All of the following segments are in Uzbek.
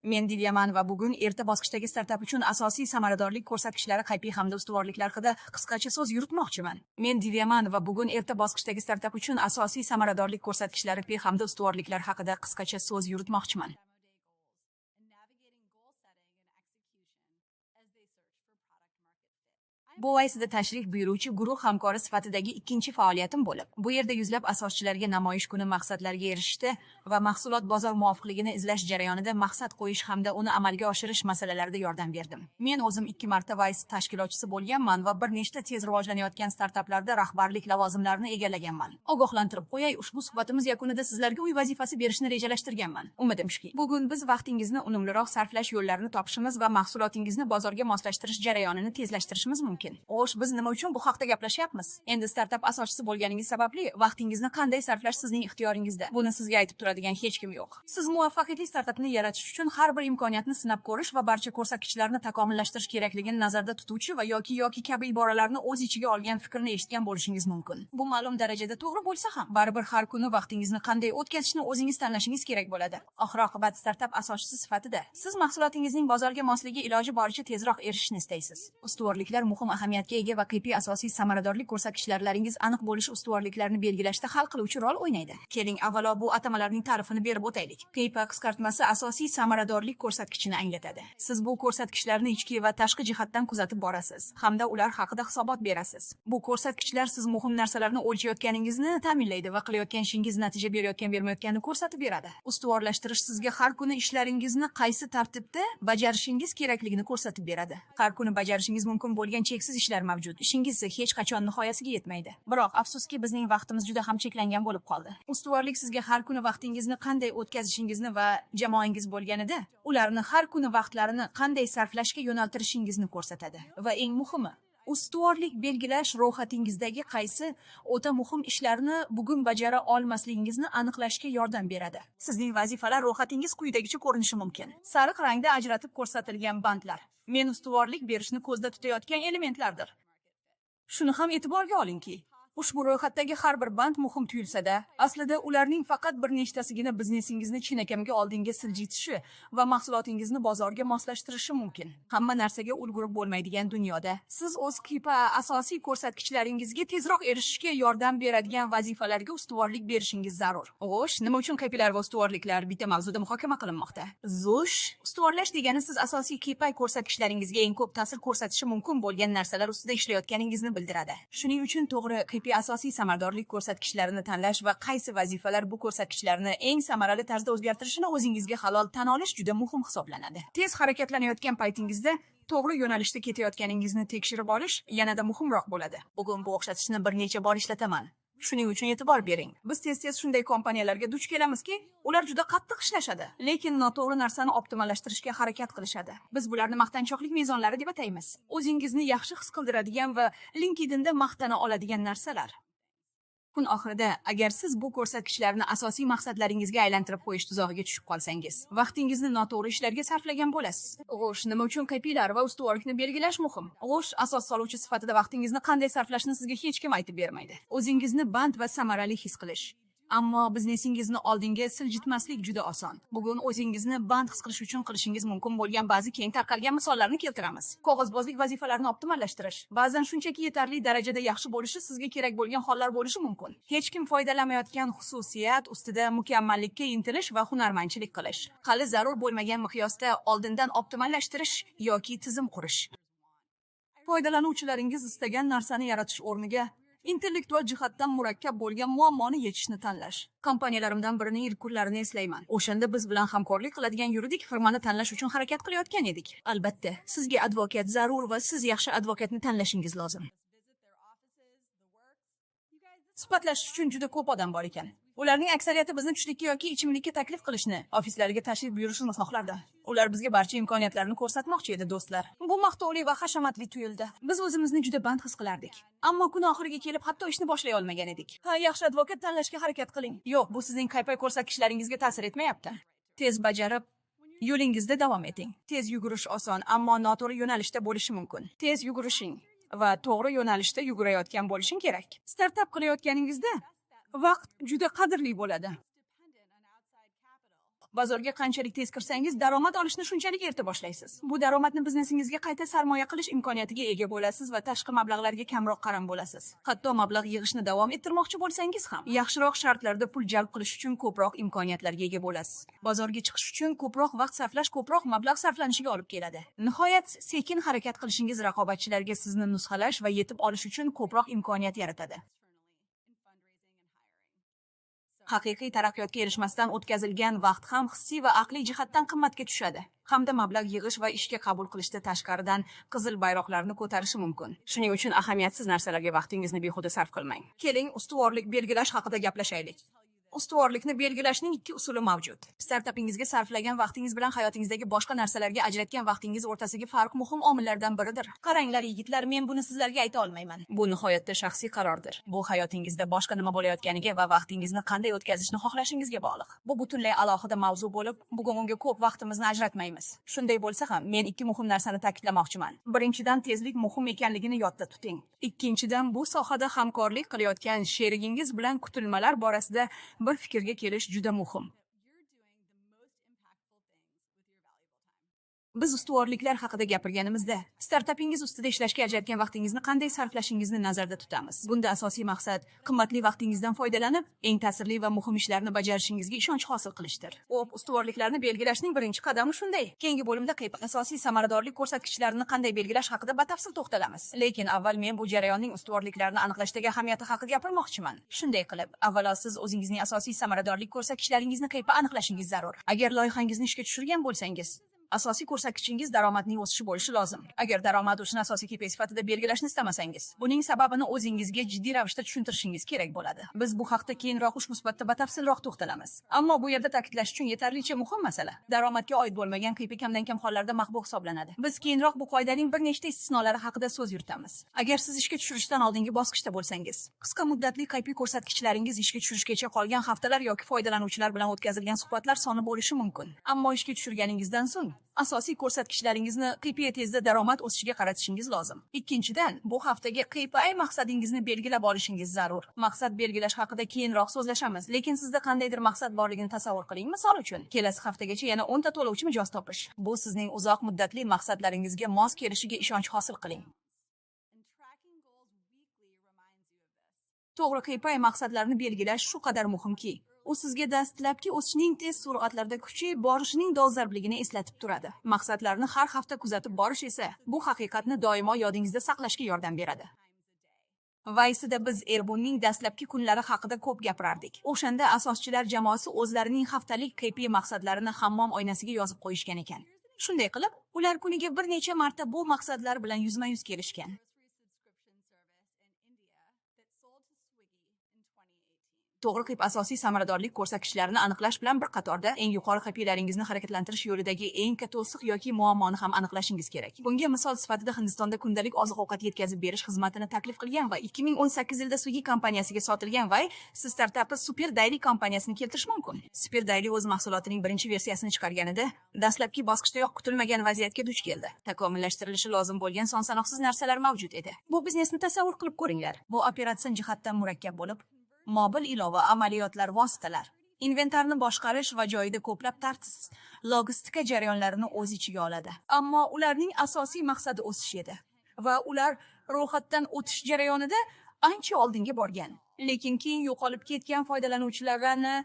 Men Divyaman va bugun erta bosqichdagi startap uchun asosiy samaradorlik ko'rsatkichlari, KPI hamda ustuvorliklar haqida qisqacha so'z yuritmoqchiman. Men Divyaman va bugun erta bosqichdagi startap uchun asosiy samaradorlik ko'rsatkichlari, KPI hamda ustuvorliklar haqida qisqacha so'z yuritmoqchiman. Demo day goals and navigating goal setting and execution as they search for product market fit. Bu YCda tashrif buyuruvchi guruh hamkori sifatidagi ikkinchi faoliyatim bo'lib, bu yerda yuzlab asoschilarga namoyish kuni maqsadlarga erishishda va mahsulot bozor muvofiqligini izlash jarayonida maqsad qo'yish hamda uni amalga oshirish masalalarida yordam berdim. Men o'zim ikki marta YC tashkilotchisi bo'lganman va bir nechta tez rivojlanayotgan startaplarda rahbarlik lavozimlarini egallaganman. Ogohlantirib qo'yay, ushbu suhbatimiz yakunida sizlarga uy vazifasi berishni rejalashtirganman. Umidim shuki, bugun biz vaqtingizni unumliroq sarflash yo'llarini topishimiz va mahsulotingizni bozorga moslashtirish jarayonini tezlashtirishimiz mumkin. Xo'sh, biz nima uchun bu haqda gaplashyapmiz? Endi startap asoschisi bo'lganingiz sababli vaqtingizni qanday sarflash sizning ixtiyoringizda. Buni sizga aytib turadigan hech kim yo'q. Siz muvaffaqiyatli startapni yaratish uchun har bir imkoniyatni sinab ko'rish va barcha ko'rsatkichlarni takomillashtirish kerakligini nazarda tutuvchi va yoki kabi iboralarni o'z ichiga olgan fikrni eshitgan bo'lishingiz mumkin. Bu ma'lum darajada to'g'ri bo'lsa ham, baribir har kuni vaqtingizni qanday o'tkazishni o'zingiz tanlashingiz kerak bo'ladi. Oxir-oqibat startap asoschisi sifatida siz mahsulotingizning bozorga mosligi iloji boricha tezroq erishishni istaysiz. Ustuvorliklar muhim ahamiyatga ega va KPI asosiy samaradorlik ko'rsatkichlaringiz aniq bo'lishi ustuvorliklarni belgilashda hal qiluvchi rol o'ynaydi. Keling, avvalo bu atamalarning ta'rifini berib o'taylik. KPI qisqartmasi asosiy samaradorlik ko'rsatkichini anglatadi. Siz bu ko'rsatkichlarni ichki va tashqi jihatdan kuzatib borasiz hamda ular haqida hisobot berasiz. Bu ko'rsatkichlar siz muhim narsalarni o'lchayotganingizni ta'minlaydi va qilayotgan ishingiz natija berayotgan bermayotganini ko'rsatib beradi. Ustuvorlashtirish sizga har kuni ishlaringizni qaysi tartibda bajarishingiz kerakligini ko'rsatib beradi. Har kuni bajarishingiz mumkin bo'lgan cheksiz ishlar mavjud. Ishingiz esa hech qachon nihoyasiga yetmaydi. Biroq afsuski, bizning vaqtimiz juda ham cheklangan bo'lib qoldi. Ustuvorlik sizga har kuni vaqtingizni qanday o'tkazishingizni va jamoangiz bo'lganida ularni har kuni vaqtlarini qanday sarflashga yo'naltirishingizni ko'rsatadi. Va eng muhimi, ustuvorlik belgilash ro'yxatingizdagi qaysi o'ta muhim ishlarni bugun bajara olmasligingizni aniqlashga yordam beradi. Sizning vazifalar ro'yxatingiz quyidagicha ko'rinishi mumkin. Sariq rangda ajratib ko'rsatilgan bandlar men ustuvorlik berishni ko'zda tutayotgan elementlardir. Shuni ham e'tiborga olingki, ushbu ro'yxatdagi har bir band muhim tuyulsa-da, aslida ularning faqat bir nechtasigina biznesingizni chinakamiga oldinga siljitishi va mahsulotingizni bozorga moslashtirishi mumkin. Hamma narsaga ulgurib bo'lmaydigan dunyoda siz o'z KPI asosiy ko'rsatkichlaringizga tezroq erishishga yordam beradigan vazifalarga ustuvorlik berishingiz zarur. Xo'sh, nima uchun KPIlar va ustuvorliklar bitta mavzuda muhokama qilinmoqda? Xo'sh, ustuvorlash degani siz asosiy KPI ko'rsatkichlaringizga eng ko'p ta'sir ko'rsatishi mumkin bo'lgan narsalar ustida ishlayotganingizni bildiradi. Shuning uchun to'g'ri KPI asosiy samaradorlik ko'rsatkichlarini tanlash va qaysi vazifalar bu ko'rsatkichlarni eng samarali tarzda o'zgartirishini o'zingizga halol tan olish juda muhim hisoblanadi. Tez harakatlanayotgan paytingizda to'g'ri yo'nalishda ketayotganingizni tekshirib olish yanada muhimroq bo'ladi. Bugun bu o'xshatishni bir necha bor ishlataman. Shuning uchun e'tibor bering. Biz tez-tez shunday kompaniyalarga duch kelamizki, ular juda qattiq ishlashadi, lekin noto'g'ri narsani optimallashtirishga harakat qilishadi. Biz bularni maqtanchoqlik mezonlari deb ataymiz. O'zingizni yaxshi his qildiradigan va LinkedInda maqtana oladigan narsalar. Kun oxirida agar siz bu ko'rsatkichlarni asosiy maqsadlaringizga aylantirib qo'yish tuzog'iga tushib qolsangiz, vaqtingizni noto'g'ri ishlarga sarflagan bo'lasiz. Xo'sh, nima uchun KPIlar va ustuvorlikni belgilash muhim? Xo'sh, asos soluvchi sifatida vaqtingizni qanday sarflashni sizga hech kim aytib bermaydi. O'zingizni band va samarali his qilish. Ammo biznesingizni oldinga siljitmaslik juda oson. Bugun o'zingizni band his qilish uchun qilishingiz mumkin bo'lgan ba'zi keng tarqalgan misollarni keltiramiz. Qog'ozbozlik vazifalarini optimallashtirish. Ba'zan shunchaki yetarli darajada yaxshi bo'lishi sizga kerak bo'lgan hollar bo'lishi mumkin. Hech kim foydalanmayotgan xususiyat ustida mukammallikka intilish va hunarmandchilik qilish. Hali zarur bo'lmagan miqyosda oldindan optimallashtirish yoki tizim qurish. Foydalanuvchilaringiz istagan narsani yaratish o'rniga intellektual jihatdan murakkab bo'lgan muammoni yechishni tanlash. Kompaniyalarimdan birining ilk kunlarini eslayman. O'shanda biz bilan hamkorlik qiladigan yuridik firmani tanlash uchun harakat qilayotgan edik. Albatta, sizga advokat zarur va siz yaxshi advokatni tanlashingiz lozim. Visit their offices, the works. You guys, this Suhbatlashish uchun juda ko'p odam bor ekan. Ularning aksariyati bizni tushlikka yoki ichimlikka taklif qilishni, ofislariga tashrif buyurishni xohlardi. Ular bizga barcha imkoniyatlarni ko'rsatmoqchi edi, do'stlar. Bu maqtovli va hashamatli tuyuldi. Biz o'zimizni juda band his qilardik. Ammo kun oxiriga kelib hatto ishni boshlay olmagan edik. Ha, yaxshi advokat tanlashga harakat qiling. Yo'q, bu sizning KPI ko'rsatkichlaringizga ta'sir etmayapti. Tez bajarib, yo'lingizda davom eting. Tez yugurish oson, ammo noto'g'ri yo'nalishda bo'lishi mumkin. Tez yugurishing va to'g'ri yo'nalishda yugurayotgan bo'lishing kerak. Startap qilayotganingizda vaqt juda qadrli bo'ladi. Dependent on outside capital. Bozorga qanchalik tez kirsangiz, daromad olishni shunchalik erta boshlaysiz. Bu daromadni biznesingizga qayta sarmoya qilish imkoniyatiga ega bo'lasiz va tashqi mablag'larga kamroq qaram bo'lasiz. Hatto mablag' yig'ishni davom ettirmoqchi bo'lsangiz ham, yaxshiroq shartlarda pul jalb qilish uchun ko'proq imkoniyatlarga ega bo'lasiz. Bozorga chiqish uchun ko'proq vaqt sarflash ko'proq mablag' sarflanishiga olib keladi. Nihoyat, sekin harakat qilishingiz raqobatchilarga sizni nusxalash va yetib olish uchun ko'proq imkoniyat yaratadi. Internally in fundraising and hiring. So Haqiqiy taraqqiyotga erishmasdan o'tkazilgan vaqt ham hissiy va aqliy jihatdan qimmatga tushadi hamda mablag' yig'ish va ishga qabul qilishda tashqaridan qizil bayroqlarni ko'tarishi mumkin. Shuning uchun ahamiyatsiz narsalarga vaqtingizni behuda sarf qilmang. Keling, ustuvorlik belgilash haqida gaplashaylik. Ustuvorlikni belgilashning ikki usuli mavjud. Startapingizga sarflagan vaqtingiz bilan hayotingizdagi boshqa narsalarga ajratgan vaqtingiz o'rtasidagi farq muhim omillardan biridir. Qaranglar yigitlar, men buni sizlarga ayta olmayman. Bu nihoyatda shaxsiy qarordir. Bu hayotingizda boshqa nima bo'layotganiga va vaqtingizni qanday o'tkazishni xohlashingizga bog'liq. Bu butunlay alohida mavzu bo'lib, bugun unga ko'p vaqtimizni ajratmaymiz. Shunday bo'lsa ham, men ikki muhim narsani ta'kidlamoqchiman. Birinchidan, tezlik muhim ekanligini yodda tuting. Ikkinchidan, bu sohada hamkorlik qilayotgan sherigingiz bilan kutilmalar borasida bir fikrga kelish juda muhim. That you're doing the most impactful things with your valuable time. Biz ustuvorliklar haqida gapirganimizda, startapingiz ustida ishlashga ajratgan vaqtingizni qanday sarflashingizni nazarda tutamiz. Bunda asosiy maqsad qimmatli vaqtingizdan foydalanib, eng ta'sirli va muhim ishlarni bajarishingizga ishonch hosil qilishdir. Xo'p, ustuvorliklarni belgilashning birinchi qadami shunday. Keyingi bo'limda qiyp asosiy samaradorlik ko'rsatkichlarini qanday belgilash haqida batafsil to'xtalamiz. Lekin avval men bu jarayonning ustuvorliklarni aniqlashdagi ahamiyati haqida gapirmoqchiman. Shunday qilib, avvalo siz o'zingizning asosiy samaradorlik ko'rsatkichlaringizni qiyp aniqlashingiz zarur. Agar loyihangizni ishga tushirgan bo'lsangiz, asosiy ko'rsatkichingiz daromadning o'sishi bo'lishi lozim. Agar daromad o'sishini asosiy KPI sifatida belgilashni istamasangiz, buning sababini o'zingizga jiddiy ravishda tushuntirishingiz kerak bo'ladi. Biz bu haqda keyinroq ushbu suhbatda batafsilroq to'xtalamiz. Ammo bu yerda ta'kidlash uchun yetarlicha muhim masala. Daromadga oid bo'lmagan KPI kamdan-kam hollarda maqbul hisoblanadi. Biz keyinroq bu qoidaning bir nechta istisnolari haqida so'z yuritamiz. Agar siz ishga tushirishdan oldingi bosqichda bo'lsangiz, qisqa muddatli KPI ko'rsatkichlaringiz ishga tushirishgacha qolgan haftalar yoki foydalanuvchilar bilan o'tkazilgan suhbatlar soni bo'lishi mumkin. Ammo ishga tushirganingizdan so'ng asosiy ko'rsatkichlaringizni KPI tezda daromad o'sishiga qaratishingiz lozim. Ikkinchidan, bu haftagi KPI maqsadingizni belgilab olishingiz zarur. Maqsad belgilash haqida keyinroq so'zlashamiz, lekin sizda qandaydir maqsad borligini tasavvur qiling. Misol uchun, kelasi haftagacha yana 10 ta to'lovchi mijoz topish. Bu sizning uzoq muddatli maqsadlaringizga mos kelishiga ishonch hosil qiling. And tracking goals weekly reminds you of this. To'g'ri KPI maqsadlarni belgilash shu qadar muhimki, u sizga dastlabki o'sishning tez sur'atlarda kuchayib borishining dolzarbligini eslatib turadi. Maqsadlarni har hafta kuzatib borish esa bu haqiqatni doimo yodingizda saqlashga yordam beradi. Times a day. Vaysida biz Erbunning dastlabki kunlari haqida ko'p gapirardik. O'shanda asoschilar jamoasi o'zlarining haftalik KPI maqsadlarini hammom oynasiga yozib qo'yishgan ekan. Shunday qilib, ular kuniga bir necha marta bu maqsadlar bilan yuzma-yuz kelishgan. Grocery subscription service in India that sold to Swiggy in 2018. To'g'ri qilib asosiy samaradorlik ko'rsatkichlarini aniqlash bilan bir qatorda eng yuqori KPIlaringizni harakatlantirish yo'lidagi eng katta to'siq yoki muammoni ham aniqlashingiz kerak. Bunga misol sifatida Hindistonda kundalik oziq-ovqat yetkazib berish xizmatini taklif qilgan va 2018 yilda Swiggy kompaniyasiga sotilgan Vice startapi Super Daily kompaniyasini keltirish mumkin. Super Daily o'z mahsulotining birinchi versiyasini chiqarganida dastlabki bosqichdayoq kutilmagan vaziyatga duch keldi. Takomillashtirilishi lozim bo'lgan son-sanoqsiz narsalar mavjud edi. Bu biznesni tasavvur qilib ko'ringlar. Bu operatsion jihatdan murakkab bo'lib, mobil ilova, amaliyotlar, vositalar, inventarni boshqarish va joyida ko'plab tartibsiz logistika jarayonlarini o'z ichiga oladi. Ammo ularning asosiy maqsadi o'sish edi va ular ro'yxatdan o'tish jarayonida ancha oldinga borgan. Lekin keyin yo'qolib ketgan foydalanuvchilarni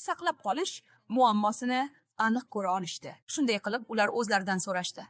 saqlab qolish muammosini aniq ko'ra olishdi. Shunday qilib, ular o'zlaridan so'rashdi: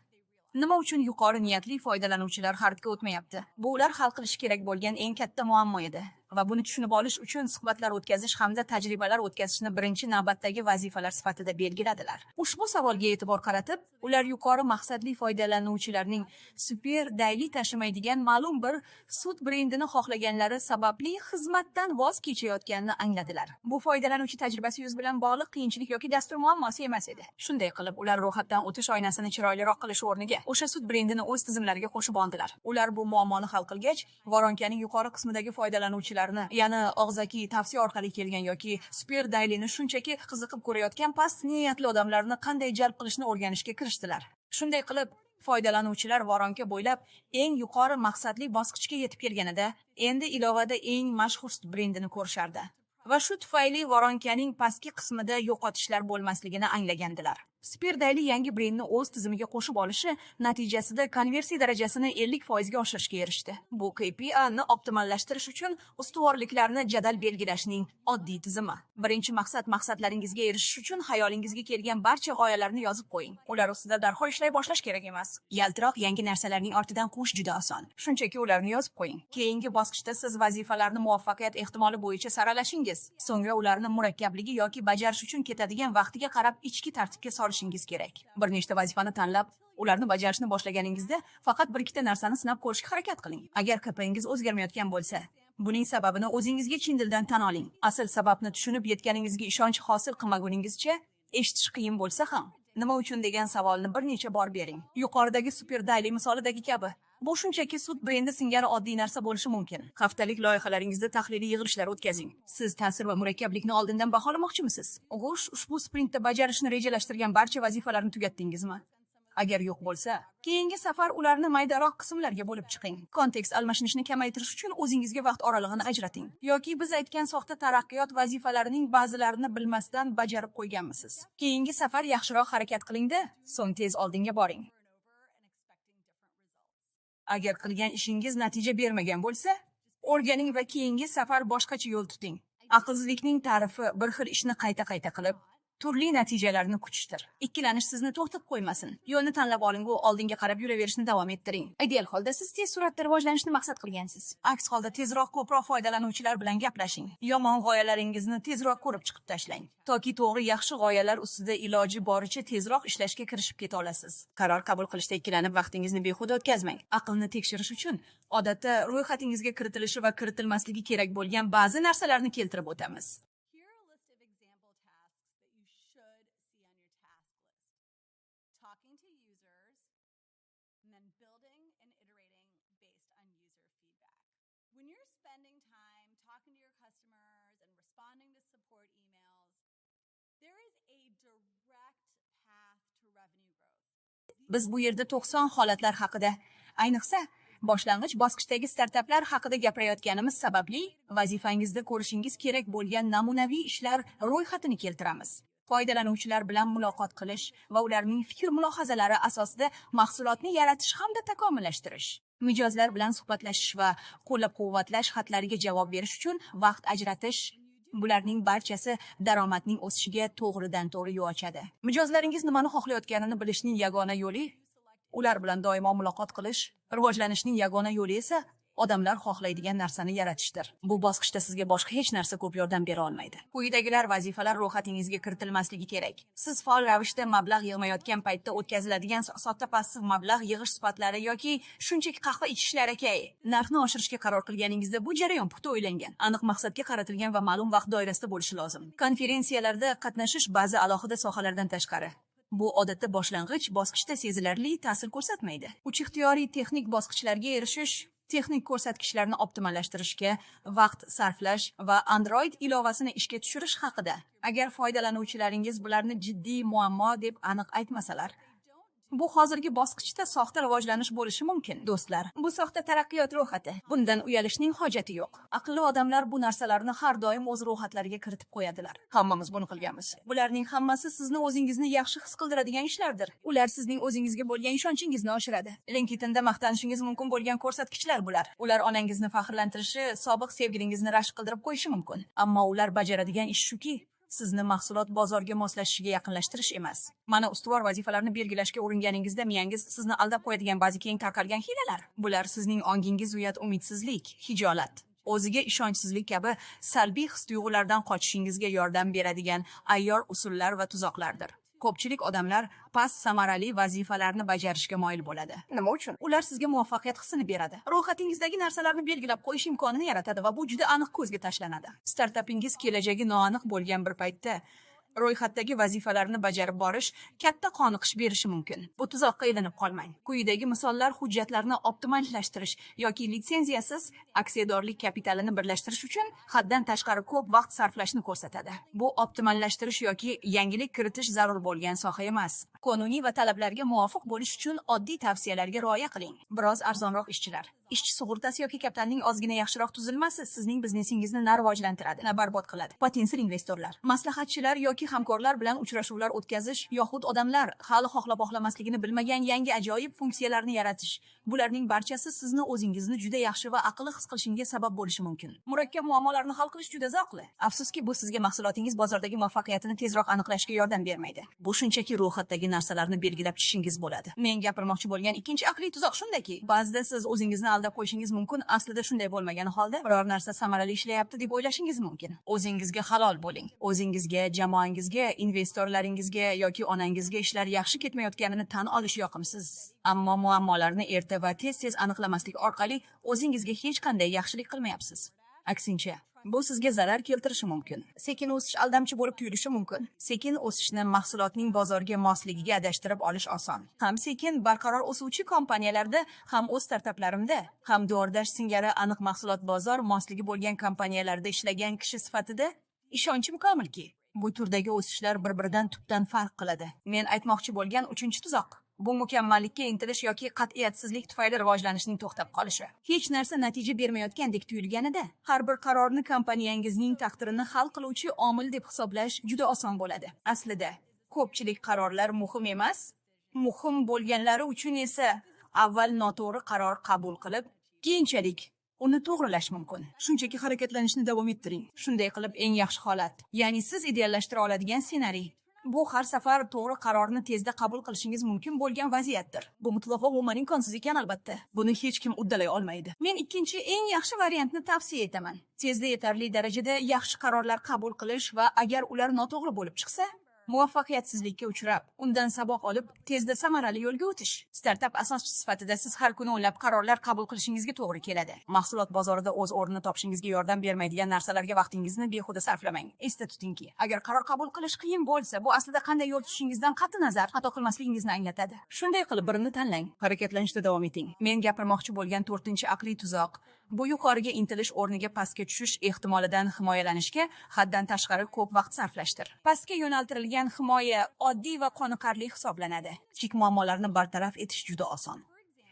nima uchun yuqori niyatli foydalanuvchilar xaridga o'tmayapti? Bu ular hal qilishi kerak bo'lgan eng katta muammo edi va buni tushunib olish uchun suhbatlar o'tkazish hamda tajribalar o'tkazishni birinchi navbatdagi vazifalar sifatida belgiladilar. Ushbu savolga e'tibor qaratib, ular yuqori maqsadli foydalanuvchilarning Super Daily tashimaydigan ma'lum bir sut brendini xohlaganlari sababli xizmatdan voz kechayotganini angladilar. Bu foydalanuvchi tajribasi yuz bilan bog'liq qiyinchilik yoki dastur muammosi emas edi. Shunday qilib, ular ro'yxatdan o'tish oynasini chiroyliroq qilish o'rniga o'sha sut brendini o'z tizimlariga qo'shib oldilar. Ular bu muammoni hal qilgach, voronkaning yuqori qismidagi foydalanuvchilarni, ya'ni og'zaki tavsiya orqali kelgan yoki Super Dailyni shunchaki qiziqib ko'rayotgan past niyatli odamlarni qanday jalb qilishni o'rganishga kirishdilar. Shunday qilib, foydalanuvchilar voronka bo'ylab eng yuqori maqsadli bosqichga yetib kelganida, endi ilovada eng mashhur sut brendini ko'rishardi. Va shu tufayli воронка ning pastki qismida yo'qotishlar bo'lmasligini anglagandilar. Super Daily yangi brendni o'z tizimiga qo'shib olishi natijasida konversiya darajasini 50% ga oshirishga erishdi. Bu KPIni optimallashtirish uchun ustuvorliklarni jadal belgilashning oddiy tizimi. Birinchi maqsad: maqsadlaringizga erishish uchun xayolingizga kelgan barcha g'oyalarni yozib qo'ying. Ular ustida darhol ishlay boshlash kerak emas. Yaltiroq yangi narsalarning ortidan quvish juda oson. Shunchaki ularni yozib qo'ying. Keyingi bosqichda siz vazifalarni muvaffaqiyat ehtimoli bo'yicha saralashingiz, so'ngra ularni murakkabligi yoki bajarish uchun ketadigan vaqtiga qarab ichki tartibga solishingiz kerak. Bir nechta vazifani tanlab, ularni bajarishni boshlaganingizda faqat bir ikkita narsani sinab ko'rishga harakat qiling. Agar KPIngiz o'zgarmayotgan bo'lsa, buning sababini o'zingizga chin dildan tan oling. Asl sababni tushunib yetganingizga ishonch hosil qilmaguningizcha, eshitish qiyin bo'lsa ham, nima uchun degan savolni bir necha bor bering. Yuqoridagi Super Daily misolidagi kabi, bu shunchaki sut brendi singari oddiy narsa bo'lishi mumkin. Haftalik loyihalaringizda tahliliy yig'ilishlar o'tkazing. Siz ta'sir va murakkablikni oldindan baholamoqchimisiz? Xo'sh, ushbu sprintda bajarishni rejalashtirgan barcha vazifalarni tugatdingizmi? Agar yo'q bo'lsa, keyingi safar ularni maydaroq qismlarga bo'lib chiqing. Kontekst almashinishni kamaytirish uchun o'zingizga vaqt oralig'ini ajrating. Yoki biz aytgan soxta taraqqiyot vazifalarining ba'zilarini bilmasdan bajarib qo'yganmisiz? Keyingi safar yaxshiroq harakat qilingda, so'ng tez oldinga boring. Over and expecting different results. Agar qilgan ishingiz natija bermagan bo'lsa, o'rganing va keyingi safar boshqacha yo'l tuting. Aqlsizlikning ta'rifi bir xil ishni qayta-qayta qilib, turli natijalarni kutishdir. Ikkilanish sizni to'xtatib qo'ymasin. Yo'lni tanlab oling va oldinga qarab yuraverishni davom ettiring. Ideal holda siz tez sur'atda rivojlanishni maqsad qilgansiz. Aks holda tezroq ko'proq foydalanuvchilar bilan gaplashing. Yomon g'oyalaringizni tezroq ko'rib chiqib tashlang. Toki to'g'ri, yaxshi g'oyalar ustida iloji boricha tezroq ishlashga kirishib keta olasiz. Qaror qabul qilishda ikkilanib vaqtingizni behuda o'tkazmang. Aqlni tekshirish uchun odatda ro'yxatingizga kiritilishi va kiritilmasligi kerak bo'lgan ba'zi narsalarni keltirib o'tamiz. Here are a list of example tasks that you should see on your task list: talking to users, and then building and iterating based on user feedback. When you're spending time talking to your customers and responding to support emails, there is a direct path to revenue growth. Biz bu yerda 90 holatlar haqida, ayniqsa boshlang'ich bosqichdagi startaplar haqida gapirayotganimiz sababli vazifangizda ko'rishingiz kerak bo'lgan namunaviy ishlar ro'yxatini keltiramiz. Foydalanuvchilar bilan muloqot qilish va ularning fikr mulohazalari asosida mahsulotni yaratish hamda takomillashtirish. Mijozlar bilan suhbatlashish va qo'llab-quvvatlash xatlariga javob berish uchun vaqt ajratish. Bularning barchasi daromadning o'sishiga to'g'ridan-to'g'ri yo'l ochadi. Mijozlaringiz nimani xohlayotganini bilishning yagona yo'li ular bilan doimo muloqot qilish, rivojlanishning yagona yo'li esa odamlar xohlaydigan narsani yaratishdir. Bu bosqichda sizga boshqa hech narsa ko'p yordam bera olmaydi. Quyidagilar vazifalar ro'yxatingizga kiritilmasligi kerak. Siz faol ravishda mablag' yig'mayotgan paytda o'tkaziladigan soxta passiv mablag' yig'ish sifatlari yoki shunchaki qahva ichishlar aka. Narxni oshirishga qaror qilganingizda bu jarayon puxta o'ylangan, aniq maqsadga qaratilgan va ma'lum vaqt doirasida bo'lishi lozim. Konferensiyalarda qatnashish ba'zi alohida sohalardan tashqari. Bu odatda boshlang'ich bosqichda sezilarli ta'sir ko'rsatmaydi. Uch ixtiyoriy texnik bosqichlarga erishish, texnik ko'rsatkichlarni optimallashtirishga vaqt sarflash va Android ilovasini ishga tushirish haqida. Agar foydalanuvchilaringiz bularni jiddiy muammo deb aniq aytmasalar, bu hozirgi bosqichda soxta rivojlanish bo'lishi mumkin, do'stlar. Bu soxta taraqqiyot ro'yxati. Bundan uyalishning hojati yo'q. Aqlli odamlar bu narsalarni har doim o'z ro'yxatlariga kiritib qo'yadilar. Hammamiz buni qilganmiz. Bularning hammasi sizni o'zingizni yaxshi his qildiradigan ishlardir. Ular sizning o'zingizga bo'lgan ishonchingizni oshiradi. LinkedInda maqtanishingiz mumkin bo'lgan ko'rsatkichlar bular. Ular onangizni faxrlantirishi, sobiq sevgilingizni rashk qildirib qo'yishi mumkin. Ammo ular bajaradigan ish shuki, sizni mahsulot bozorga moslashishiga yaqinlashtirish emas. Mana ustuvor vazifalarni belgilashga uringaningizda miyangiz sizni aldab qo'yadigan ba'zi keng tarqalgan hiylalar. Bular sizning ongingiz uyat, umidsizlik, hijolat, o'ziga ishonchsizlik kabi salbiy his-tuyg'ulardan qochishingizga yordam beradigan ayyor usullar va tuzoqlardir. Ko'pchilik odamlar past samarali vazifalarni bajarishga moyil bo'ladi. Nima uchun? Ular sizga muvaffaqiyat hissini beradi. Ro'yxatingizdagi narsalarni belgilab qo'yish imkonini yaratadi va bu juda aniq ko'zga tashlanadi. Startapingiz kelajagi noaniq bo'lgan bir paytda ro'yxatdagi vazifalarni bajarib borish katta qoniqish berishi mumkin. Bu tuzoqqa ilinib qolmang. Quyidagi misollar hujjatlarni optimallashtirish yoki litsenziyasiz aksiyadorlik kapitalini birlashtirish uchun haddan tashqari ko'p vaqt sarflashni ko'rsatadi. Bu optimallashtirish yoki yangilik kiritish zarur bo'lgan soha emas. Qonuniy va talablarga muvofiq bo'lish uchun oddiy tavsiyalarga rioya qiling. Biroz arzonroq ishchilar. Ishchi sug'urtasi yoki kapitalning ozgina yaxshiroq tuzilmasi sizning biznesingizni na rivojlantiradi, na barbod qiladi. Potensial investorlar, maslahatchilar yoki hamkorlar bilan uchrashuvlar o'tkazish yoxud odamlar hali xohlab-xohlamasligini bilmagan yangi ajoyib funksiyalarni yaratish. Bularning barchasi sizni o'zingizni juda yaxshi va aqlli his qilishingizga sabab bo'lishi mumkin. Murakkab muammolarni hal qilish juda zavqli. Afsuski, bu sizga mahsulotingiz bozordagi muvaffaqiyatini tezroq aniqlashga yordam bermaydi. Bu shunchaki ro'yxatdagi narsalarni belgilab tushishingiz bo'ladi. Men gapirmoqchi bo'lgan ikkinchi aqliy tuzoq shundaki, ba'zida siz o'zingizni aldab qo'yishingiz mumkin, aslida shunday bo'lmagan holda biror narsa samarali ishlayapti deb o'ylashingiz mumkin. O'zingizga halol bo'ling. O'zingizga, jamoangizga, investorlaringizga yoki onangizga ishlar yaxshi ketmayotganini tan olish yoqimsiz. Ammo muammolarni erta va tez-tez aniqlamaslik orqali o'zingizga hech qanday yaxshilik qilmayapsiz. Aksincha, bu sizga zarar keltirishi mumkin. Sekin o'sish aldamchi bo'lib tuyulishi mumkin. Sekin o'sishni mahsulotning bozorga mosligiga adashtirib olish oson. Ham sekin barqaror o'suvchi kompaniyalarda, ham o'z startaplarimda, ham DoorDash singari aniq mahsulot bozor mosligi bo'lgan kompaniyalarda ishlagan kishi sifatida ishonchim komilki, bu turdagi o'sishlar bir-biridan tubdan farq qiladi. Men aytmoqchi bo'lgan uchinchi tuzoq bu mukammallikka intilish yoki qat'iyatsizlik tufayli rivojlanishning to'xtab qolishi. Hech narsa natija bermayotgandek tuyulganida, har bir qarorni kompaniyangizning taqdirini hal qiluvchi omil deb hisoblash juda oson bo'ladi. Aslida, ko'pchilik qarorlar muhim emas, muhim bo'lganlari uchun esa avval noto'g'ri qaror qabul qilib, keyinchalik uni to'g'rilash mumkin. Shunchaki harakatlanishni davom ettiring. Shunday qilib eng yaxshi holat, ya'ni siz ideallashtira oladigan ssenariy. Bu har safar to'g'ri qarorni tezda qabul qilishingiz mumkin bo'lgan vaziyatdir. Bu mutlaqo umuman imkonsiz ekan albatta. Buni hech kim uddalay olmaydi. Men ikkinchi eng yaxshi variantni tavsiya etaman. Tezda yetarli darajada yaxshi qarorlar qabul qilish va agar ular noto'g'ri bo'lib chiqsa, muvaffaqiyatsizlikka uchrab, undan saboq olib, tezda samarali yo'lga o'tish. Startap asoschisi sifatida siz har kuni o'nlab qarorlar qabul qilishingizga to'g'ri keladi. Mahsulot bozorida o'z o'rnini topishingizga yordam bermaydigan narsalarga vaqtingizni behuda sarflamang. Esda tutingki, agar qaror qabul qilish qiyin bo'lsa, bu aslida qanday yo'l tutishingizdan qat'i nazar xato qilmasligingizni anglatadi. Shunday qilib birini tanlang, harakatlanishda davom eting. Men gapirmoqchi bo'lgan to'rtinchi aqliy tuzoq bu yuqoriga intilish o'rniga pastga tushish ehtimolidan himoyalanishga haddan tashqari ko'p vaqt sarflashdir. Pastga yo'naltirilgan himoya oddiy va qoniqarli hisoblanadi. Kichik muammolarni bartaraf etish juda oson.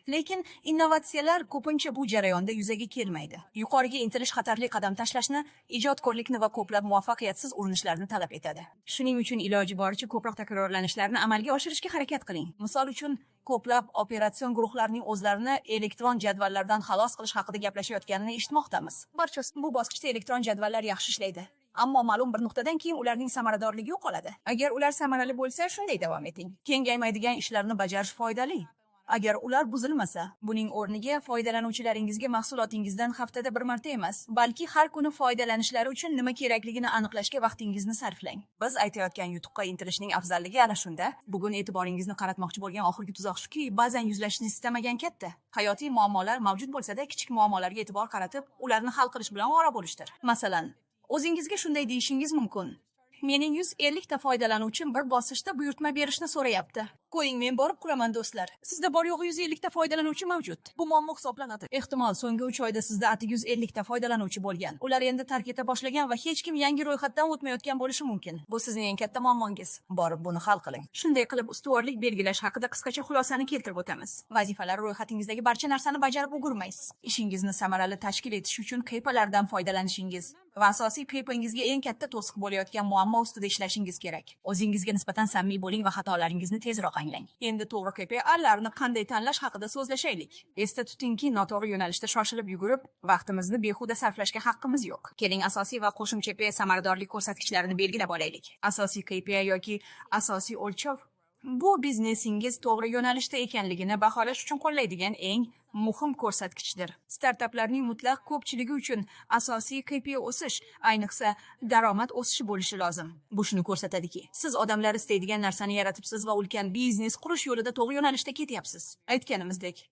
Lekin innovatsiyalar ko'pincha bu jarayonda yuzaga kelmaydi. Yuqoriga intilish xatarli qadam tashlashni, ijodkorlikni va ko'plab muvaffaqiyatsiz urinishlarni talab etadi. Shuning uchun iloji boricha ko'proq takrorlanishlarni amalga oshirishga harakat qiling. Misol uchun, ko'plab operatsion guruhlarning o'zlarini elektron jadvallardan xalos qilish haqida gaplashayotganini eshitmoqdamiz. Barchasi bu bosqichda elektron jadvallar yaxshi ishlaydi. Ammo ma'lum bir nuqtadan keyin ularning samaradorligi yo'qoladi. Agar ular samarali bo'lsa, shunday davom eting. Kengaymaydigan ishlarni bajarish foydali. Agar ular buzilmasa, buning o'rniga foydalanuvchilaringizga mahsulotingizdan haftada bir marta emas, balki har kuni foydalanishlari uchun nima kerakligini aniqlashga vaqtingizni sarflang. Biz aytayotgan yutuqqa intilishning afzalligi ana shunda. Bugun e'tiboringizni qaratmoqchi bo'lgan oxirgi tuzoq shuki, ba'zan yuzlashishni istamagan katta hayotiy muammolar mavjud bo'lsa-da, kichik muammolarga e'tibor qaratib, ularni hal qilish bilan ovora bo'lishdir. Masalan, o'zingizga shunday deyishingiz mumkin: mening 150 ta foydalanuvchim bir bosishda buyurtma berishni so'rayapti. Qo'ying, men borib quraman do'stlar. Sizda bor yo'g'i 150 ta foydalanuvchi mavjud. Bu muammo hisoblanadi. Ehtimol so'nggi 3 oyda sizda atigi 150 ta foydalanuvchi bo'lgan. Ular endi tark eta boshlagan va hech kim yangi ro'yxatdan o'tmayotgan bo'lishi mumkin. Bu sizning eng katta muammongiz. Borib buni hal qiling. Shunday qilib ustuvorlik belgilash haqida qisqacha xulosani keltirib o'tamiz. Vazifalar ro'yxatingizdagi barcha narsani bajarib ulgurmaysiz. Ishingizni samarali tashkil etish uchun KPIlardan foydalanishingiz va asosiy KPIngizga eng katta to'siq bo'layotgan muammo ustida ishlashingiz kerak. O'zingizga nisbatan samimiy bo'ling va xatolaringizni tezroq anglang. Endi to'g'ri KPIlarni qanday tanlash haqida so'zlashaylik. Esda tutingki, noto'g'ri yo'nalishda shoshilib yugurib, vaqtimizni behuda sarflashga haqqimiz yo'q. Keling, asosiy va qo'shimcha KPI samaradorlik ko'rsatkichlarini belgilab olaylik. Asosiy KPI yoki asosiy o'lchov bu biznesingiz to'g'ri yo'nalishda ekanligini baholash uchun qo'llaydigan eng muhim ko'rsatkichdir. Startaplarning mutlaq ko'pchiligi uchun asosiy KPI o'sish, ayniqsa daromad o'sishi bo'lishi lozim. Bu shuni ko'rsatadiki, siz odamlar istaydigan narsani yaratibsiz va ulkan biznes qurish yo'lida to'g'ri yo'nalishda ketyapsiz. Aytganimizdek,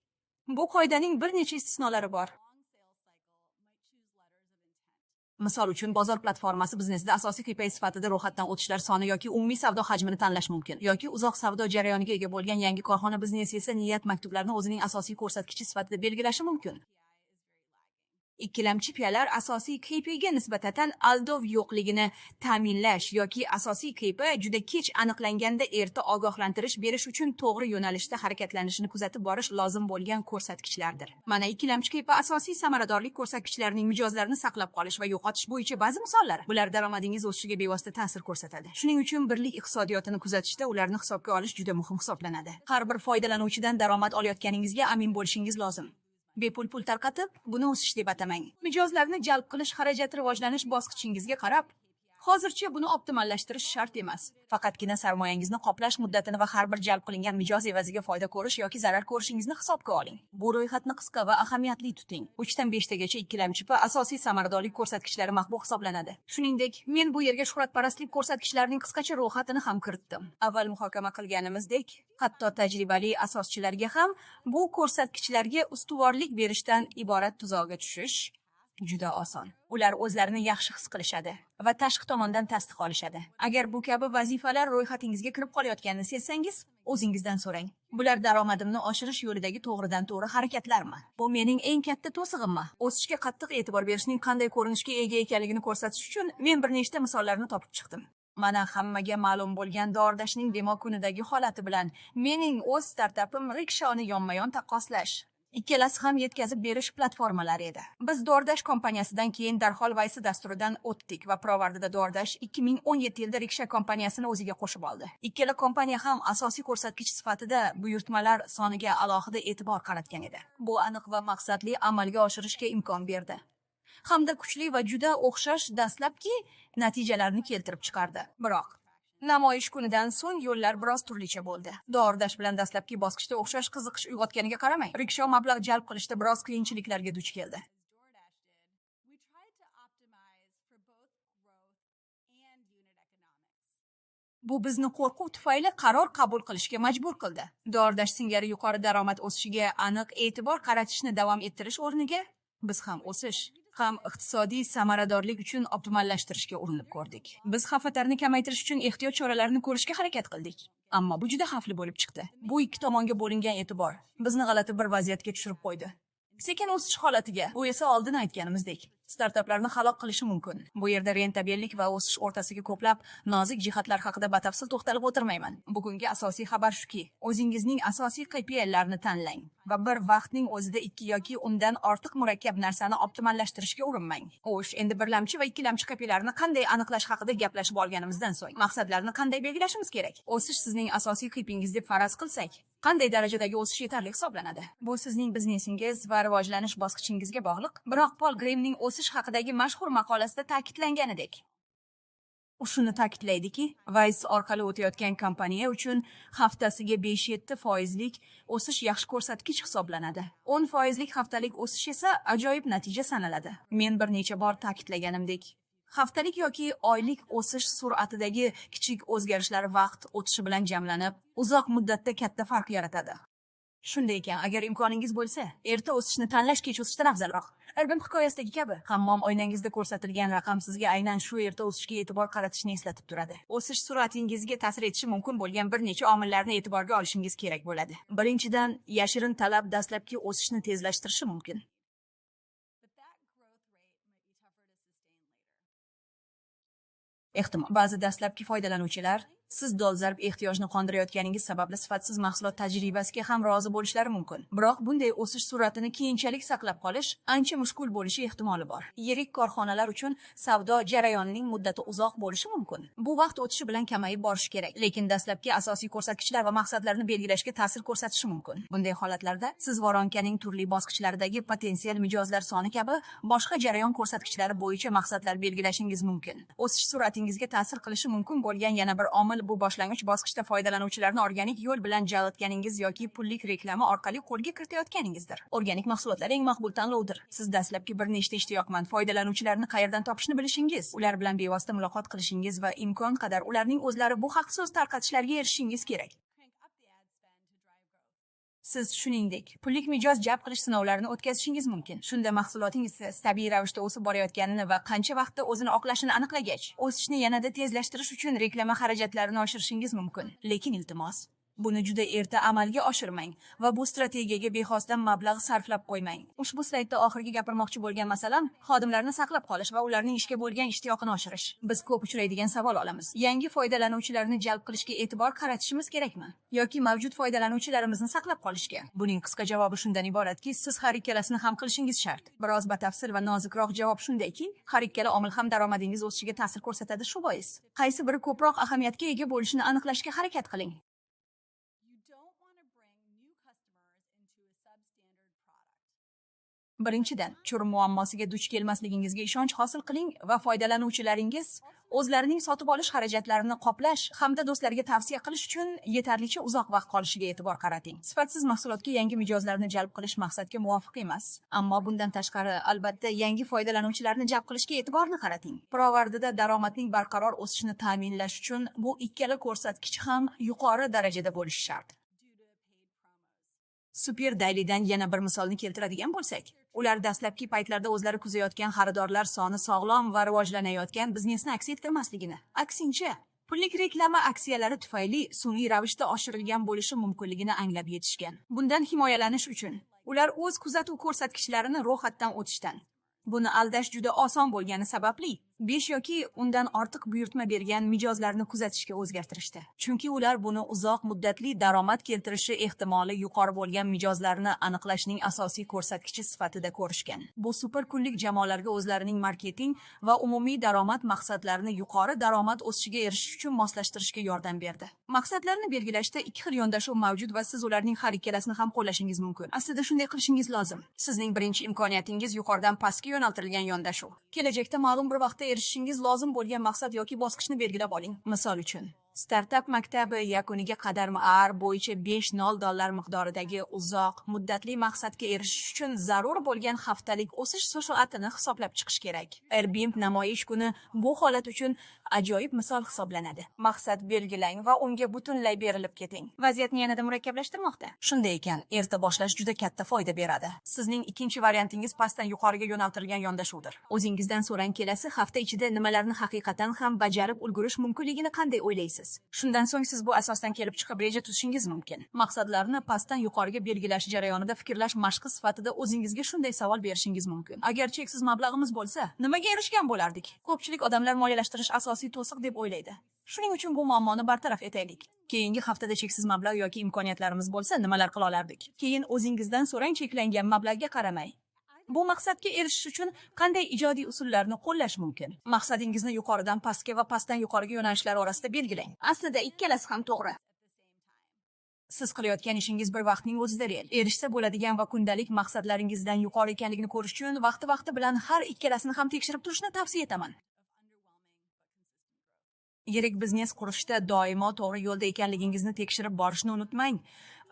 bu qoidaning bir necha istisnolari bor. Misol uchun, bozor platformasi biznesida asosiy KPI sifatida ro'yxatdan o'tishlar soni yoki umumiy savdo hajmini tanlash mumkin. Yoki uzoq savdo jarayoniga ega bo'lgan yangi korxona biznesi esa niyat maktublarini o'zining asosiy ko'rsatkichi sifatida belgilashi mumkin. Ikkilamchi KPIlar asosiy KPIga nisbatan aldov yo'qligini ta'minlash yoki asosiy KPI juda kech aniqlanganda erta ogohlantirish berish uchun to'g'ri yo'nalishda harakatlanishini kuzatib borish lozim bo'lgan ko'rsatkichlardir. Mana ikkilamchi KPI asosiy samaradorlik ko'rsatkichlarining mijozlarni saqlab qolish va yo'qotish bo'yicha ba'zi misollar. Bular daromadingiz o'sishiga bevosita ta'sir ko'rsatadi. Shuning uchun birlik iqtisodiyotini kuzatishda ularni hisobga olish juda muhim hisoblanadi. Har bir foydalanuvchidan daromad olayotganingizga amin bo'lishingiz lozim. Bepul pul tarqatib, buni o'sish deb atamang. Mijozlarni jalb qilish xarajati rivojlanish bosqichingizga qarab, hozircha buni optimallashtirish shart emas. Faqatgina sarmoyangizni qoplash muddatini va har bir jalb qilingan mijoz evaziga foyda ko'rish yoki zarar ko'rishingizni hisobga oling. Bu ro'yxatni qisqa va ahamiyatli tuting. 3 dan 5 tagacha ikkilamchi P asosiy samaradorlik ko'rsatkichlari maqbul hisoblanadi. Shuningdek, men bu yerga shuhratparastlik ko'rsatkichlarining qisqacha ro'yxatini ham kiritdim. Avval muhokama qilganimizdek, hatto tajribali asoschilarga ham bu ko'rsatkichlarga ustuvorlik berishdan iborat tuzoqqa tushish juda oson. Ular o'zlarini yaxshi his qilishadi va tashqi tomondan tasdiq olishadi. Agar bu kabi vazifalar ro'yxatingizga kirib qolayotganini sezsangiz, o'zingizdan so'rang. Bular daromadimni oshirish yo'lidagi to'g'ridan-to'g'ri harakatlarmi? Bu mening eng katta to'sig'immi? O'sishga qattiq e'tibor berishning qanday ko'rinishga ega ekanligini ko'rsatish uchun men bir nechta misollarni topib chiqdim. Mana hammaga ma'lum bo'lgan DoorDashning demo kunidagi holati bilan mening o'z startapim Rickshawni yonma-yon taqqoslash. Ikkalasi ham yetkazib berish platformalari edi. Biz DoorDash kompaniyasidan keyin darhol YC dasturidan o'tdik va pirovardida DoorDash 2017 yilda Rickshaw kompaniyasini o'ziga qo'shib oldi. Ikkala kompaniya ham asosiy ko'rsatkich sifatida buyurtmalar soniga alohida e'tibor qaratgan edi. Bu aniq va maqsadli amalga oshirishga imkon berdi hamda kuchli va juda o'xshash dastlabki natijalarni keltirib chiqardi. Biroq namoyish kunidan so'ng yo'llar biroz turlicha bo'ldi. DoorDash bilan dastlabki bosqichda o'xshash qiziqish uyg'otganiga qaramay, Rickshaw mablag' jalb qilishda biroz qiyinchiliklarga duch keldi. As DoorDash did, we tried to optimize for both growth and unit economics. Bu bizni qo'rquv tufayli qaror qabul qilishga majbur qildi. DoorDash singari yuqori daromad o'sishiga aniq e'tibor qaratishni davom ettirish o'rniga biz ham o'sish, ham iqtisodiy samaradorlik uchun optimallashtirishga urinib ko'rdik. Biz xavf-xatarni kamaytirish uchun ehtiyot choralarini ko'rishga harakat qildik. Ammo bu juda xavfli bo'lib chiqdi. Bu ikki tomonga bo'lingan e'tibor bizni g'alati bir vaziyatga tushirib qo'ydi. Sekin o'sish holatiga, bu esa oldin aytganimizdek, startaplarni halok qilishi mumkin. Bu yerda rentabellik va o'sish o'rtasidagi ko'plab nozik jihatlar haqida batafsil to'xtalib o'tirmayman. Bugungi asosiy xabar shuki, o'zingizning asosiy KPIlarni tanlang va bir vaqtning o'zida ikki yoki undan ortiq murakkab narsani optimallashtirishga urinmang. Xo'sh, endi birlamchi va ikkilamchi KPIlarni qanday aniqlash haqida gaplashib olganimizdan so'ng, maqsadlarni qanday belgilashimiz kerak? O'sish sizning asosiy KPIngiz deb faraz qilsak, qanday darajadagi o'sish yetarli hisoblanadi? Bu sizning biznesingiz va rivojlanish bosqichingizga bog'liq. Biroq Pol Gremning o'sish haqidagi mashhur maqolasida ta'kidlanganidek, u shuni ta'kidlaydiki, YC orqali o'tayotgan kompaniya uchun haftasiga 5-7 foizlik o'sish yaxshi ko'rsatkich hisoblanadi. 10 foizlik haftalik o'sish esa ajoyib natija sanaladi. Men bir necha bor ta'kidlaganimdek, haftalik yoki oylik o'sish sur'atidagi kichik o'zgarishlar vaqt o'tishi bilan jamlanib, uzoq muddatda katta farq yaratadi. Shunday ekan, agar imkoningiz bo'lsa, erta o'sishni tanlash kech o'sishdan afzalroq. Irvin hikoyasidagi kabi, hammom oynangizda ko'rsatilgan raqam sizga aynan shu erta o'sishga e'tibor qaratishni eslatib turadi. O'sish sur'atingizga ta'sir etishi mumkin bo'lgan bir necha omillarni e'tiborga olishingiz kerak bo'ladi. Birinchidan, yashirin talab dastlabki o'sishni tezlashtirishi mumkin. But that growth rate might be tougher to sustain later. Ehtimol, ba'zi dastlabki foydalanuvchilar siz dolzarb ehtiyojni qondirayotganingiz sababli sifatsiz mahsulot tajribasiga ham rozi bo'lishlari mumkin. Biroq bunday o'sish sur'atini keyinchalik saqlab qolish ancha mushkul bo'lishi ehtimoli bor. Yirik korxonalar uchun savdo jarayonining muddati uzoq bo'lishi mumkin. Bu vaqt o'tishi bilan kamayib borishi kerak, lekin dastlabki asosiy ko'rsatkichlar va maqsadlarni belgilashga ta'sir ko'rsatishi mumkin. Bunday holatlarda siz воронка ning turli bosqichlaridagi potensial mijozlar soni kabi boshqa jarayon ko'rsatkichlari bo'yicha maqsadlar belgilashingiz mumkin. O'sish sur'atingizga ta'sir qilishi mumkin bo'lgan yana bir omil bu boshlang'ich bosqichda foydalanuvchilarni organik yo'l bilan jalb etganingiz yoki pullik reklama orqali qo'lga kiritayotganingizdir. Organik mahsulotlar eng maqbul tanlovdir. Siz dastlabki bir nechta ishtiyoqmand foydalanuvchilarni qayerdan topishni bilishingiz, ular bilan bevosita muloqot qilishingiz va imkon qadar ularning o'zlari bu haqda so'z tarqatishlariga erishishingiz kerak. Crank up the ad spend to drive growth. Siz shuningdek, pullik mijoz jalb qilish sinovlarini o'tkazishingiz mumkin. Shunda mahsulotingiz tabiiy ravishda o'sib borayotganini va qancha vaqtda o'zini oqlashini aniqlagach, o'sishni yanada tezlashtirish uchun reklama xarajatlarini oshirishingiz mumkin. Lekin iltimos, Buni juda erta amalga oshirmang va bu strategiyaga bexosdan mablag' sarflab qo'ymang. Ushbu slaydda oxirgi gapirmoqchi bo'lgan masalam xodimlarni saqlab qolish va ularning ishga bo'lgan ishtiyoqini oshirish. Biz ko'p uchraydigan savol olamiz. Yangi foydalanuvchilarni jalb qilishga e'tibor qaratishimiz kerakmi yoki mavjud foydalanuvchilarimizni saqlab qolishga? Buning qisqa javobi shundan iboratki, siz har ikkalasini ham qilishingiz shart. Biroz batafsil va nozikroq javob shundayki, har ikkala omil ham daromadingiz o'sishiga ta'sir ko'rsatadi. Shu bois, qaysi biri ko'proq ahamiyatga ega bo'lishini aniqlashga harakat qiling. You don't want to bring new customers into a substandard product. Birinchidan, churn muammosiga duch kelmasligingizga ishonch hosil qiling va foydalanuvchilaringiz o'zlarining sotib olish xarajatlarini qoplash hamda do'stlariga tavsiya qilish uchun yetarlicha uzoq vaqt qolishiga e'tibor qarating. Sifatsiz mahsulotga yangi mijozlarni jalb qilish maqsadga muvofiq emas. Ammo bundan tashqari, albatta, yangi foydalanuvchilarni jalb qilishga e'tiborni qarating. Pirovardida daromadning barqaror o'sishini ta'minlash uchun bu ikkala ko'rsatkich ham yuqori darajada bo'lishi shart. Due to paid promos. Super Daily'dan yana bir misolni keltiradigan bo'lsak, ular dastlabki paytlarda o'zlari kuzayotgan xaridorlar soni sog'lom va rivojlanayotgan biznesni aks ettirmasligini, aksincha, pullik reklama aksiyalari tufayli sun'iy ravishda oshirilgan bo'lishi mumkinligini anglab yetishgan. Bundan himoyalanish uchun ular o'z kuzatuv ko'rsatkichlarini ro'yxatdan o'tishdan, buni aldash juda oson bo'lgani sababli, 5 yoki undan ortiq buyurtma bergan mijozlarni kuzatishga o'zgartirishdi. Chunki ular buni uzoq muddatli daromad keltirishi ehtimoli yuqori bo'lgan mijozlarni aniqlashning asosiy ko'rsatkichi sifatida ko'rishgan. Bu super kunlik jamoalarga o'zlarining marketing va umumiy daromad maqsadlarini yuqori daromad o'sishiga erishish uchun moslashtirishga yordam berdi. Maqsadlarni belgilashda ikki xil yondashuv mavjud va siz ularning har ikkalasini ham qo'llashingiz mumkin. Aslida shunday qilishingiz lozim. Sizning birinchi imkoniyatingiz yuqoridan pastga yo'naltirilgan yondashuv. Kelajakda ma'lum bir vaqtda erishishingiz lozim bo'lgan maqsad yoki bosqichni belgilab oling. Misol uchun, startap maktabi yakuniga qadar ARR bo'yicha 5.0 dollar miqdoridagi uzoq muddatli maqsadga erishish uchun zarur bo'lgan haftalik o'sish sur'atini hisoblab chiqish kerak. Airbnb namoyish kuni bu holat uchun ajoyib misol hisoblanadi. Maqsad belgilang va unga butunlay berilib keting. Vaziyatni yanada murakkablashtirmoqda. Shunday ekan, erta boshlash juda katta foyda beradi. Sizning ikkinchi variantingiz pastdan yuqoriga yo'naltirilgan yondashuvdir. O'zingizdan so'rang, kelasi hafta ichida nimalarni haqiqatan ham bajarib ulgurish mumkinligini qanday o'ylaysiz? Shundan so'ng siz bu asosdan kelib chiqib reja tuzishingiz mumkin. Maqsadlarni pastdan yuqoriga belgilash jarayonida fikrlash mashqi sifatida o'zingizga shunday savol berishingiz mumkin. Agar cheksiz mablag'imiz bo'lsa, nimaga erishgan bo'lardik? Ko'pchilik odamlar moliyalashtirish asosiy to'siq deb o'ylaydi. Shuning uchun bu muammoni bartaraf etaylik. Keyingi haftada cheksiz mablag' yoki imkoniyatlarimiz bo'lsa, nimalar qila olardik? Keyin o'zingizdan so'rang, cheklangan mablag'ga qaramay, bu maqsadga erishish uchun qanday ijodiy usullarni qo'llash mumkin? Maqsadingizni yuqoridan pastga va pastdan yuqoriga yo'nalishlar orasida belgilang. Aslida ikkalasi ham to'g'ri. At the same time. Siz qilayotgan ishingiz bir vaqtning o'zida real, erishsa bo'ladigan va kundalik maqsadlaringizdan yuqori ekanligini ko'rish uchun vaqti-vaqti bilan har ikkalasini ham tekshirib turishni tavsiya etaman. Of underwhelming but consistent growth. Yirik biznes qurishda doimo to'g'ri yo'lda ekanligingizni tekshirib borishni unutmang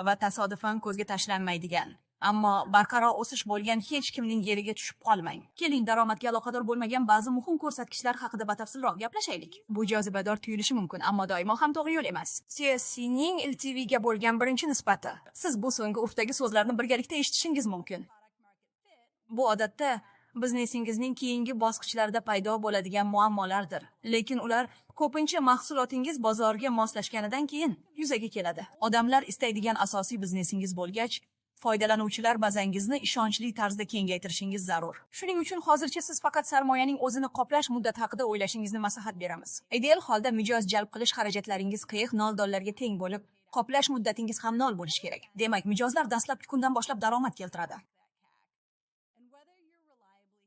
va tasodifan ko'zga tashlanmaydigan, ammo barqaror o'sish bo'lgan hech kimning yeriga tushib qolmang. Keling, daromadga aloqador bo'lmagan ba'zi muhim ko'rsatkichlar haqida batafsilroq gaplashaylik. Bu jozibador tuyulishi mumkin, ammo doimo ham to'g'ri yo'l emas. CACning LTVga bo'lgan birinchi nisbati. Siz bu so'nggi urfdagi so'zlarni birgalikda eshitishingiz mumkin. Product market fit. Bu odatda biznesingizning keyingi bosqichlarida paydo bo'ladigan muammolardir. Lekin ular ko'pincha mahsulotingiz bozorga moslashganidan keyin yuzaga keladi. Odamlar istaydigan asosiy biznesingiz bo'lgach, foydalanuvchilar bazangizni ishonchli tarzda kengaytirishingiz zarur. Shuning uchun hozircha siz faqat sarmoyaning o'zini qoplash muddati haqida o'ylashingizni maslahat beramiz. Ideal holda mijoz jalb qilish xarajatlaringiz qiyiq 0 dollarga teng bo'lib, qoplash muddatingiz ham 0 bo'lishi kerak. Demak, mijozlar dastlabki kundan boshlab daromad keltiradi. That CAC and whether you're reliably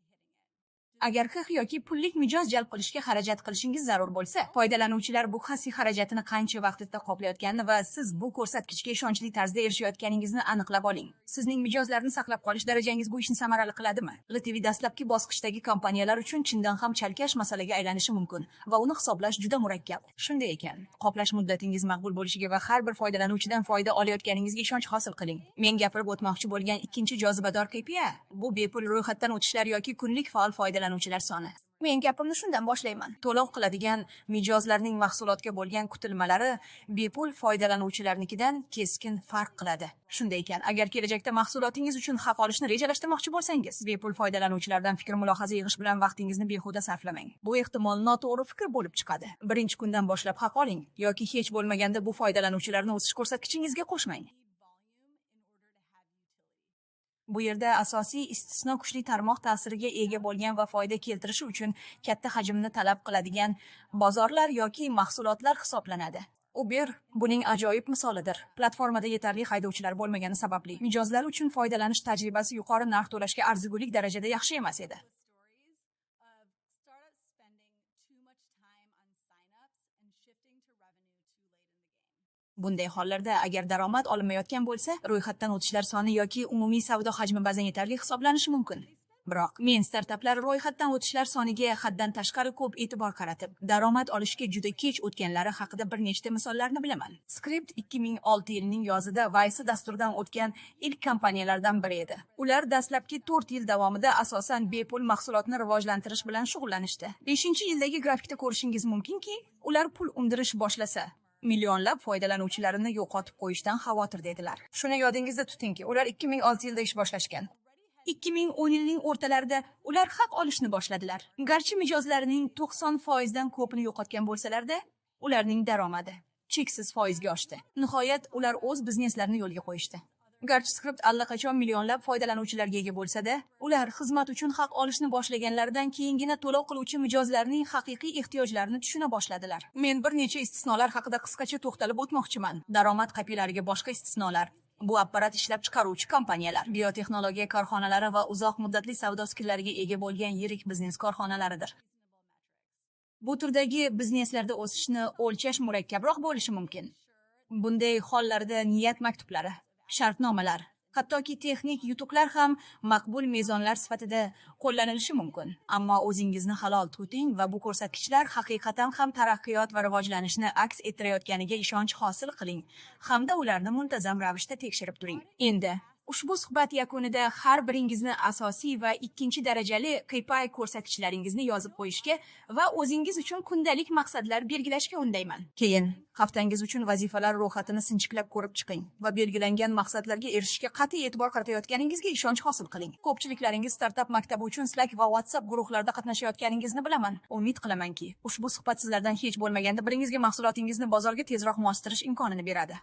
hitting it. Agar CAC yoki pullik mijoz jalb qilishga xarajat qilishingiz zarur bo'lsa, foydalanuvchilar bu CAC xarajatini qancha vaqtda qoplayotganini va siz bu ko'rsatkichga ishonchli tarzda erishayotganingizni aniqlab oling. Sizning mijozlarni saqlab qolish darajangiz bu ishni samarali qiladimi? LTV dastlabki bosqichdagi kompaniyalar uchun chindan ham chalkash masalaga aylanishi mumkin va uni hisoblash juda murakkab. Shunday ekan, qoplash muddatingiz maqbul bo'lishiga va har bir foydalanuvchidan foyda olayotganingizga ishonch hosil qiling. Men gapirib o'tmoqchi bo'lgan ikkinchi jozibador KPI bu bepul ro'yxatdan o'tishlar yoki kunlik faol foydalanuvchilar. foydalanuvchilar soni. Men gapimni shundan boshlayman. To'lov qiladigan mijozlarning mahsulotga bo'lgan kutilmalari bepul foydalanuvchilarnikidan keskin farq qiladi. Shunday ekan, agar kelajakda mahsulotingiz uchun haq olishni rejalashtirmoqchi bo'lsangiz, bepul foydalanuvchilardan fikr mulohaza yig'ish bilan vaqtingizni behuda sarflamang. Bu ehtimol noto'g'ri fikr bo'lib chiqadi. Birinchi kundan boshlab haq oling yoki hech bo'lmaganda bu foydalanuvchilarni o'sish ko'rsatkichingizni qo'shmang. Need volume in order to have utility. Bu yerda asosiy istisno kuchli tarmoq ta'siriga ega bo'lgan va foyda keltirishi uchun katta hajmni talab qiladigan bozorlar yoki mahsulotlar hisoblanadi. Uber buning ajoyib misolidir. Platformada yetarli haydovchilar bo'lmagani sababli mijozlar uchun foydalanish tajribasi yuqori narx to'lashga arzigulik darajada yaxshi emas edi. The stories of startups spending too much time on signups and shifting to revenue too late in the game. Bunday hollarda agar daromad olinmayotgan bo'lsa, ro'yxatdan o'tishlar soni yoki umumiy savdo hajmi ba'zan yetarli hisoblanishi mumkin. Biroq men startaplar ro'yxatdan o'tishlar soniga haddan tashqari ko'p e'tibor qaratib, daromad olishga juda kech o'tganlari haqida bir nechta misollarni bilaman. Script 2006 yilning yozida YC dasturidan o'tgan ilk kompaniyalardan biri edi. Ular dastlabki 4 yil davomida asosan bepul mahsulotni rivojlantirish bilan shug'ullanishdi. 5-yildagi grafikda ko'rishingiz mumkinki, ular pul undirish boshlasa, millionlab foydalanuvchilarini yo'qotib qo'yishdan xavotirda edilar. Shuni yodingizda tutingki, ular 2006 yilda ish boshlashgan. 2010 yilning o'rtalarida ular haq olishni boshladilar. Garchi mijozlarining 90% dan ko'pini yo'qotgan bo'lsalar-da, ularning daromadi cheksiz foizga oshdi. Nihoyat ular o'z bizneslarini yo'lga qo'yishdi. Garchi Script allaqachon millionlab foydalanuvchilarga ega bo'lsa-da, ular xizmat uchun haq olishni boshlaganlaridan keyingina to'lov qiluvchi mijozlarning haqiqiy ehtiyojlarini tushuna boshladilar. Men bir necha istisnolar haqida qisqacha to'xtalib o'tmoqchiman. Daromad KPIlariga boshqa istisnolar: bu apparat ishlab chiqaruvchi kompaniyalar, biotexnologiya korxonalari va uzoq muddatli savdo sikllariga ega bo'lgan yirik biznes korxonalaridir. Reasonable metrics. Bu turdagi bizneslarda o'sishni o'lchash murakkabroq bo'lishi mumkin. Bunday hollarda niyat maktublari, shartnomalar, hattoki texnik yutuqlar ham maqbul mezonlar sifatida qo'llanilishi mumkin. Ammo o'zingizni halol tuting va bu ko'rsatkichlar haqiqatan ham taraqqiyot va rivojlanishni aks ettirayotganiga ishonch hosil qiling hamda ularni muntazam ravishda tekshirib turing. Endi ushbu suhbat yakunida har biringizni asosiy va ikkinchi darajali KPI ko'rsatkichlaringizni yozib qo'yishga va o'zingiz uchun kundalik maqsadlar belgilashga undayman. Keyin haftangiz uchun vazifalar ro'yxatini sinchiklab ko'rib chiqing va belgilangan maqsadlarga erishishga qat'iy e'tibor qaratayotganingizga ishonch hosil qiling. Ko'pchiliklaringiz startap maktabi uchun Slack va WhatsApp guruhlarida qatnashayotganingizni bilaman. Umid qilamanki, ushbu suhbat sizlardan hech bo'lmaganda biringizga mahsulotingizni bozorga tezroq moslashtirish imkonini beradi.